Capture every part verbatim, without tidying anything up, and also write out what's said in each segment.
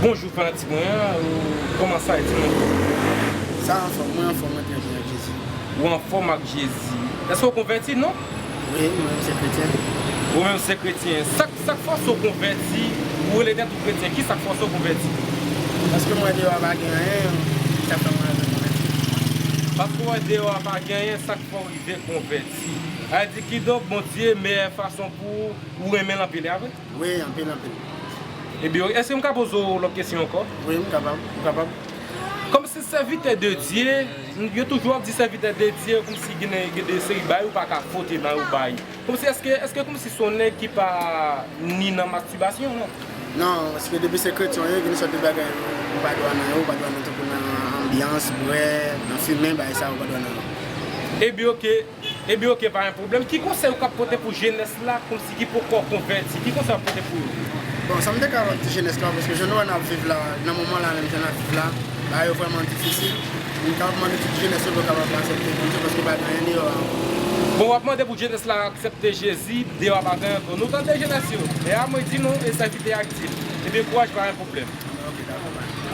Bonjou fanatik mwen an, ou kòman sa ye, di mwen? Sa anfòm, mwen anfòm, mwen trè byen ak Jezi. Ou anfòm ak Jezi. Èske w konvèti, non? Wi, mwen menm se kretyen. Ou menm se kretyen. Sa k, sa k fòse w konvèti, ou rele tèt ou kretyen, ki sa k fòse w konvèti? Paske mwen deyò a pa gen anyen, sa fè mwen rive konvèti. Paske w wè deyò a pa gen anyen, sa k fè w rive konvèti. Sa vle di kidonk Bondye meyè fason pou ou renmen l anpil, e a vre? Wi, anpil, anpil. Ebyen, èske m ka poze w lòt kesyon ankò? Wi, m kapab, m kapab. Kòmsi sèvitè de Dye, yo toujou ap di sèvitè de Dye, kòmsi gen, gen de seri bay ou pa ka fwote nan yo bay. Kòmsi èske, èske kòmsi se yon nèg ki pa ni nan mastibasyon, non? Non, paske depi se kretyen w ye, gen sòt de bagay ou pa dwa nan yo, ou pa dwa nan tankou nan anbyans, bwè, nan fimen, bagay sa yo pa dwa nan yo. Ebyen, oke. Ebyen, oke, pa gen pwoblèm. Ki konsèy ou k ap pote pou jenès la, kòmsi ki poko konvèti? Ki konsèy w ap pote pou yo? Bon, sa m te ka di jenès la, paske jan nou wè n ap viv la, nan moman la menm, jan n ap viv la, bagay yo vrèman difisil. M kapab mande tout jenès yo pou yo kapab aksepte Bondye, paske pa gen anyen deyò a. Bon, w ap mande pou jenès la aksepte Jezi, deyò a pa gen anyen ankò. Nou tande jenès yo. E a mwen di nou, e sèvitè a k di l. Ebyen, kouraj, pa gen pwoblèm.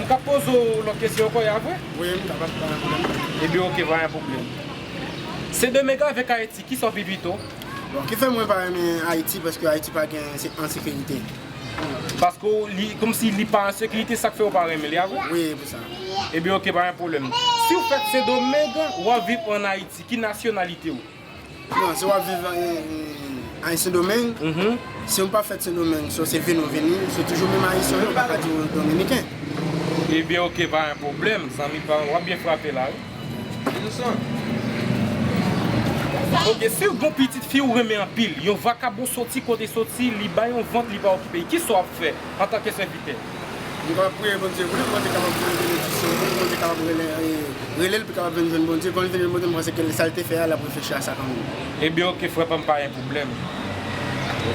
M ka poze w lòt kesyon ankò, e a vre? Wi, m kapab, pa gen pwoblèm. Ebyen, oke, pa gen pwoblèm. Sendomeng avèk Ayiti, kisa w pi pito? Bon, ki fè mwen pa renmen Ayiti, paske Ayiti pa gen se, an sekirite. Paske li, kòmsi li pa an sekirite, sa k fè w pa renmen li, a vre? Wi, e pou sa. Ebyen, oke, pa gen pwoblèm. Si w fèt Sendomeng, w ap viv ann Ayiti, ki nasyonalite w? Non, si w ap viv, e, e, an Sendomeng, mhm, si w pa fèt Sendomeng, so se vini w vini, se toujou menm Ayisyen yo, yo pa ka di w Dominiken. Ebyen, oke, pa gen pwoblèm, zanmi pa w, w ap byen frape la, wi. Oke, si w gon pitit fi ou renmen anpil, yon vakabon soti kote soti, li bay yon vant, li pa okipe l, kisa w ap fè antanke sèvitè? M kapab priye Bondye pou li, Bondye kapab voye benediksyon pou li, Bondye kapab rele, e, rele l, pou l kapab vin jwenn Bondye. Kon l vin jwenn Bondye, m panse ke sa l te fè a, l ap reflechi a sa kanmenm. Ebyen, oke, frè pa m, pa gen pwoblèm.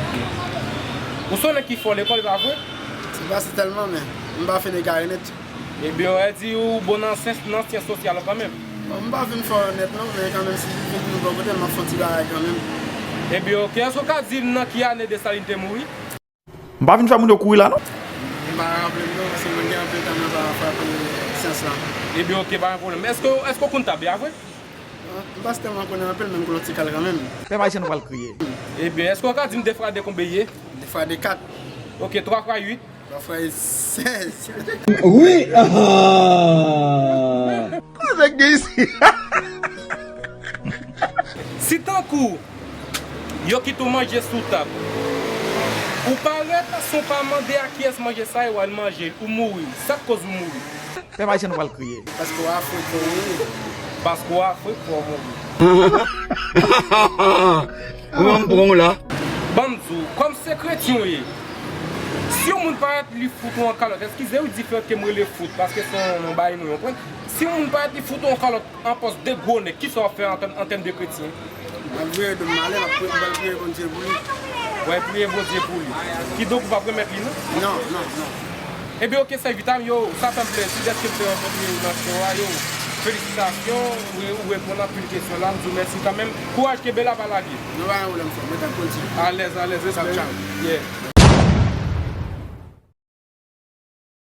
Oke. Ou se yon nèg ki fò lekòl, e pa vre? Se pa si tèlman, men m pa fin egare nèt. Ebyen, w di ou bon nan syans, nan syans sosyal kanmenm. Bon, m pa fin fò nèt non, men kanmenm si m vin nou bò kote, m ap fè yon ti bagay kanmenm. Ebyen, oke. Èske w ka di m nan ki ane Desalin te mouri? M pa vin fè moun yo kouri la, non. M pa raple m non, paske mwen gen anpil tan mwen pa frape syans la. Ebyen, oke, pa gen pwoblèm. Èske, èske w konn tab, e a vre? M pa tèlman konnen anpil, men m konn yon ti kal kanmenm. Pèp ayisyen, nou pral kriye. Ebyen, èske w ka di m de fwa de konbyen ye? De fwa de kat. Oke, twa fwa uit. Twa fwa uit sèz. Wi! Ah! Koze k gen isi? Si tankou yo kite w manje sou tab, ou parèt san w pa mande a kiyès manje sa ye, w al manje l, ou mouri. Sa k koz ou mouri? Pèp ayisyen, nou pral kriye. Paske w afwe fò w mouri. Paske w afwe fò w mouri. Kòman m pran w la? Ban m di w, kòm se kretyen w ye, si yon moun parèt li fout ou yon kalòt, eskize wi diferan ke m rele fout, paske se yon, yon bagay nou yon pwen. Si yon moun parèt li fout ou yon kalòt, an pòs de gwo nèg, kisa w ap fè an tèm, an tèm de kretyen? M ap vire do m ale, m ap pri-, m ap priye Bondye pou li. W ap priye Bondye pou li. Kidonk ou p ap remèt li, non? Non, non, non. Ebyen, oke, sèvitè m, yo, sa fè m plezi dèske m te rankontre ou nan show a, yo. Felisitasyon, ou re-, ou reponn anpil kesyon la, m di w mèsi kanmenm. Kouraj, kenbe la, pa lage. Nou pa gen pwoblèm, frè m, mwen t ap kontinye. Alèz, alèz, respè. Tchao, tchao. Yeah.